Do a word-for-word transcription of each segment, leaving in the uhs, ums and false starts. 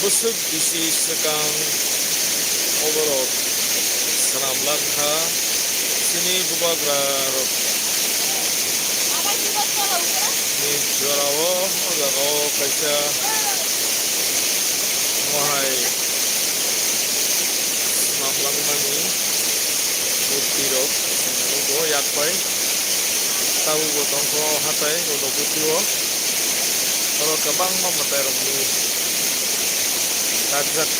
Bwswk bisi swkang oborok swnam lang kha chini bubagra rok ni jorao. O jaga o kaisa mohai swnam langmani murti rok nugo yak bai. Tabukbo tongkho hatai o nokoti o. Oro kwbangma mwtai rokni takjak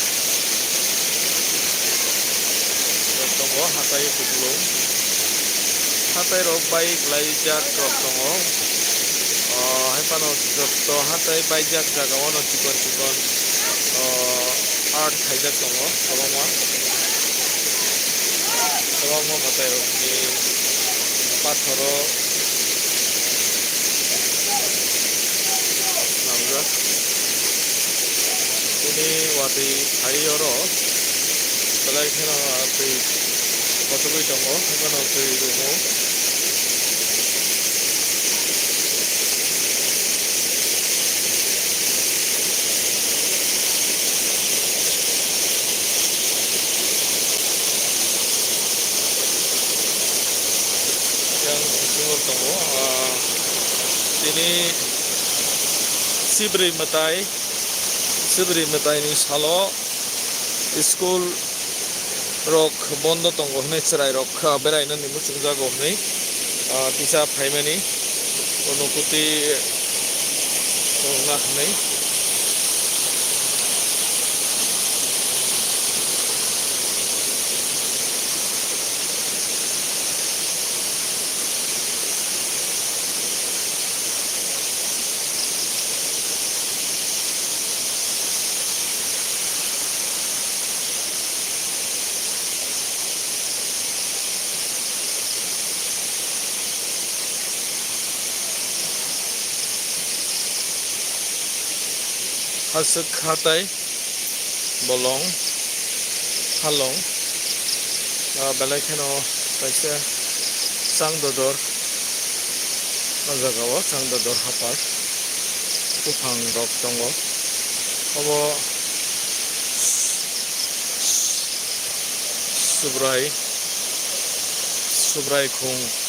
rok tongo hatai o kupulung. Hatai rok bai klaijak rok tongo. O, hai phano joto hatai baijak jaga o no chikon chikon, o, art khaijak tongo kwbangma. Kwbangma mwtai rokni pathoro swnamjak. Bini watwi phai oro belai kheno twi kochogwi tongo, haino twi rumo. Yang bisingo tongo, ah, tini Sibri mwtai, Sibri mwtaini salo school rok bondo tongo hwnwi chwrai rok, ah, berainani muchungjago hwnwi, ah, kisa phaimani o nokoti rwna hwnwi. Aswk hatai bolong halong, ah, belai kheno kaisa chang dodor, o jaga o chang dodor hapar buphang rok tongo. Obo Subrai, Subrai khung.